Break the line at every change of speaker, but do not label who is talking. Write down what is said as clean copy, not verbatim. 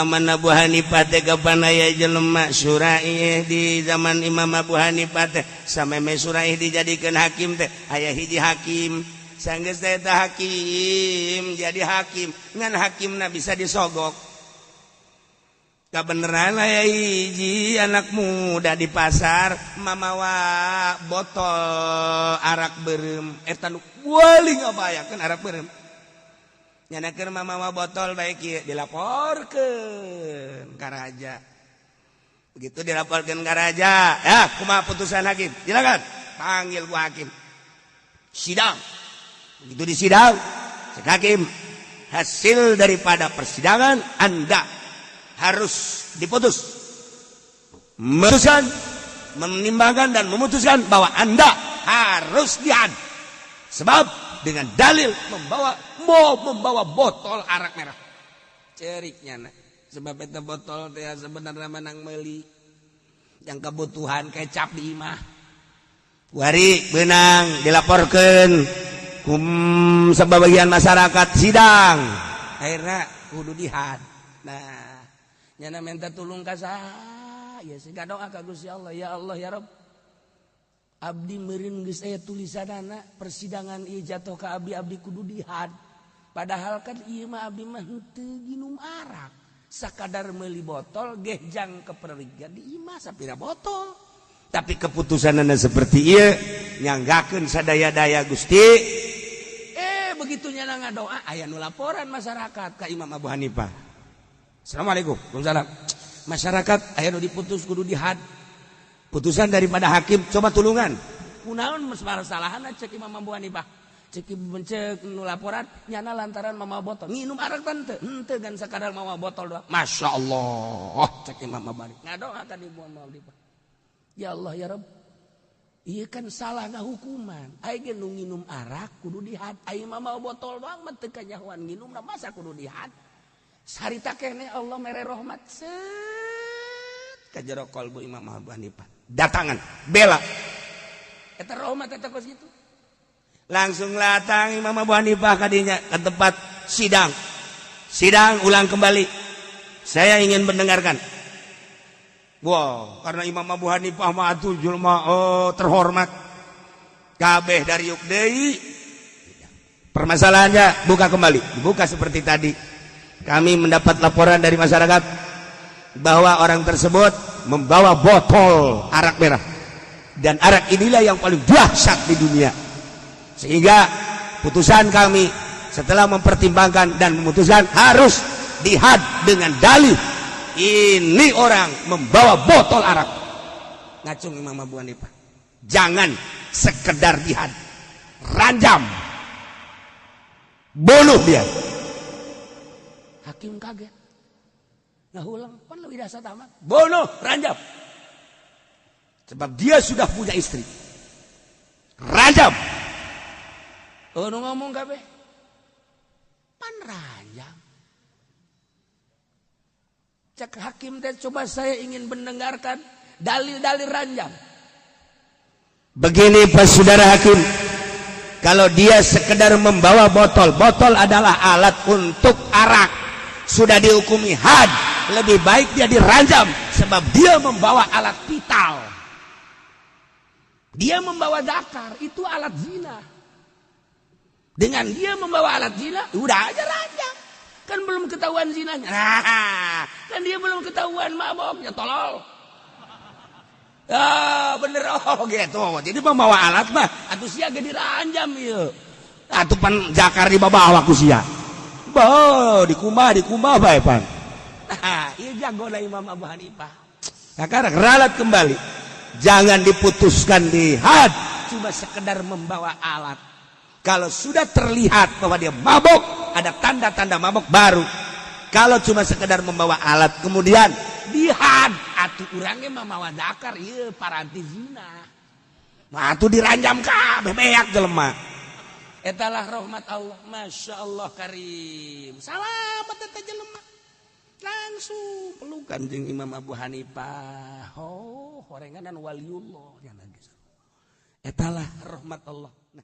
Zaman Abu Hanifah teh kapan aya jelema Suraih, di zaman Imam Abu Hanifah teh sameme Suraih dijadikan hakim teh aya hiji hakim. Sanggeus teh eta hakim jadi hakim, ngan hakimna bisa disogok. Kabeneran aya hiji anak muda di pasar mamawa botol arak beureum. Eta nu paling ngabahayakeun arak beureum. Nyana keur mamawa botol baik ieu, dilaporkeun ka raja. Begitu dilaporkeun ka raja, "Ya, kumaha putusan hakim? Silakan." Panggil ku hakim, sidang. Begitu di sidang, cek hakim, "Hasil daripada persidangan, Anda harus diputus, memutuskan, menimbangkan dan memutuskan bahwa Anda harus dihad sebab dengan dalil membawa, mau membawa botol arak merah." Ceriknya, nak, sebab itu botol teh sebenarnya menang meli yang kebutuhan kecap di imah. Wari benang dilaporkan kum sebagian masyarakat, sidang, akhirnya kudu dihad. Nah, nyana minta tulung ka saha ya? Sih doa ka Gusti Allah, "Ya Allah, ya Rob, abdi meureun geus aya tulisanana persidangan ieu jatuh ka abdi, abdi kudu dihad. Padahal kan ieu mah abdi mah henteu nginum arak, sakadar meuli botol geh jang keperlian di imah sapira botol, tapi keputusanana seperti ieu. Nyanggakeun sadaya-daya, Gusti." Eh, begitu nyana ngadoa, aya nu laporan masyarakat ka Imam Abu Hanifah. "Assalamualaikum." "Waalaikumsalam." "Masyarakat aya nu diputus kudu dihad putusan daripada hakim, coba tulungan." "Kunaon masalahan?" Cek Imam Abu Hanifah. Cek cek nu laporan, "Nyana lantaran mamawa botol. Nginum arak tante henteu, gan sakadar mawa botol doang." "Masya Allah," cek Imam Abu Hanifah. Ngadoa ka Imam Abu Hanifah, "Ya Allah, ya Rabb, iya kan salah hukuman. Aing ge nu nginum arak kudu dihad. Aing mah mawa botol doang mah teu kanyahoan nginum, masa kudu dihad?" Sarita kene Allah mere rahmat set ka jero kalbu Imam Abu Hanifah. Datangan bela eta rahmat eta kos gitu. Langsung latang Imam Abu Hanifah kadinya ke tempat sidang. "Sidang ulang kembali, saya ingin mendengarkan." Wah, karena Imam Abu Hanifah mah atuh jelema, oh, terhormat kabeh dari yuk deui. Permasalahannya buka kembali, dibuka seperti tadi. "Kami mendapat laporan dari masyarakat bahwa orang tersebut membawa botol arak merah dan arak inilah yang paling dahsyat di dunia, sehingga putusan kami setelah mempertimbangkan dan memutuskan harus dihad dengan dalih ini orang membawa botol arak." Ngacung Imam Abu Hanifah, "Jangan sekedar dihad, ranjam, bunuh dia." Hakim kaget. Ngahulang, "Pan lebih dasar tamat." "Bunuh, ranjam. Sebab dia sudah punya istri. Ranjam." Oh, nu ngomong kabeh. "Pan ranjam." Cek hakim teh, "Coba saya ingin mendengarkan dalil-dalil ranjam." "Begini, Pak Saudara Hakim, kalau dia sekedar membawa botol, botol adalah alat untuk arak, sudah dihukumi had. Lebih baik dia diranjam sebab dia membawa alat vital. Dia membawa dakar, itu alat zina. Dengan dia membawa alat zina, udah aja ranjam. Kan belum ketahuan zinanya." Nah, kan dia belum ketahuan maboknya, tolol. Ah, bener, oh gitu. Jadi membawa alat mah atuh sia ge diranjam ieu. Atuh pan jakar dibawa ku sia. Bo, dikumbah dikumbah bae pan. Nah, ieu jagona Imam Abu Hanifah. Sekarang ralat kembali. Jangan diputuskan di had cuma sekedar membawa alat. Kalau sudah terlihat bahwa dia mabok, ada tanda-tanda mabok baru. Kalau cuma sekedar membawa alat kemudian dihad, atuh urangnya mamawa dakar ieu paranti zina. Mah atuh diranjam kabeh, beak jelema. Etalah rahmat Allah, Masya Allah Karim. Salamat eta jelema. Langsung pelukan jeung Imam Abu Hanifah. Oh, horenganan waliullah. Etalah rahmat Allah. Nah.